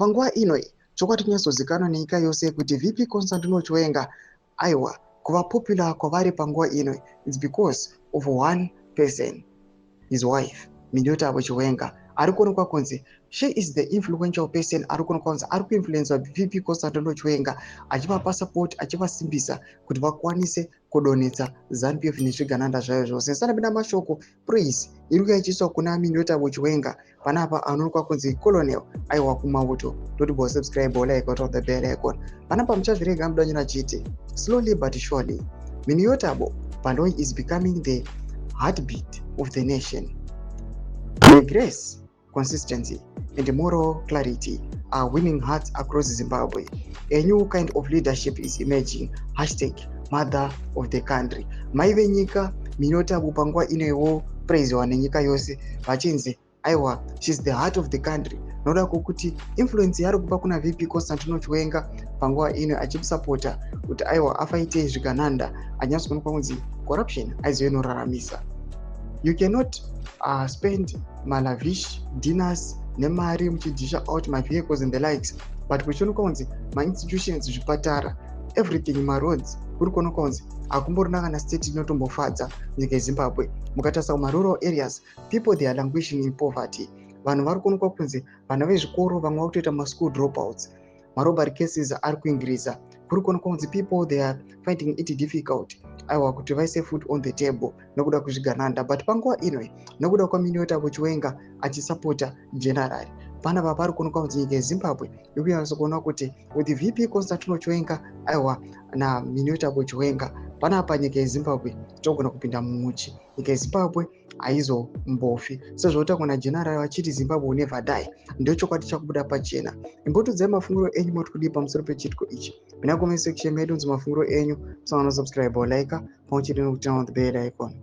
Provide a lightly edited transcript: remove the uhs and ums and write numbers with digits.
Panguva ino, chokwadi kunyatsozikanwa nenyika yose kuti VP Constantino Chiwenga, aiwa, kuva popular kwavari panguva ino, it's because of one person, his wife, Miniyothabo Chiwenga, ari kuonekwa kunzi she is the influential person, ari kuonekwa kunzi ari kuinfluensa VP Constantino Chiwenga, achivapa support, achivasimbisa kuti vakwanise kudonetsa ZANU PF nezvigananda zvayo zvose. Sanapinda mashoko, praise iri kuya ichiiswa kuna Miniyothabo Chiwenga panapa, anoonekwa kunzi colonel, aiwa, kumauto. Toti bo subscribe, like, on the bell icon. Panapa muchazvirega mudanyira chiti slowly but surely Miniyothabo Baloyi is becoming the heartbeat of the nation. The grace, consistency and moral clarity are winning hearts across Zimbabwe. A new kind of leadership is emerging. #MotherOfTheCountry. Mai venyika Miniyothabo panguva inoiwo praisewa nenyika yose, vachinzi aiwa, she's the heart of the country, noda kwokuti influence yaari kupa kuna VP Constantino Chiwenga panguva ino, achimusapota kuti aiwa, afaite zvigananda, anyatsokuonekwa kunzi corruption aizive inoraramisa. You cannot spend malavish dinners nemari muchidisha out mavehicles and the likes, but kuchionekwa kunzi mainstitutions, zvipatara, everything, maroads, kuri kuonekwa kunzi hakumborina kana state inotombofadza nyika yeZimbabwe. Mukatarisa kumarural areas, people, they are languishing in poverty. Vanhu vari kuonekwa kunzi vana vezvikoro vamwe vari kutoita maschool dropouts, marobbery cases ari kuingiriza. Kuri kuonekwa kunzi people, they are finding it difficult, aiwa, kuti vaise food on the table nokuda kwezvigananda. But panguva ino, nokuda kwaMiniyothabo Chiwenga achisapota general panapa, pari kuonekwa kunzi nyika yeZimbabwe iri kunyatso kuona kuti with VP Constantino Chiwenga, aiwa, naMiniyothabo Chiwenga panapa, nyika yeZimbabwe togona kupinda mumuchi. Nyika yeZimbabwe haizombofi, sezvotaurwa nageneral vachiti "Zimbabwe will never die". Ndochokwadi chakubuda pachena. Imbotudzai mafungiro enyu, moti kudii pamusoro pechitiko ichi? Mina comment section medu nzi mafungiro enyu. Musangano, subscribe, like, pamwe chete nekuturn on the bell icon.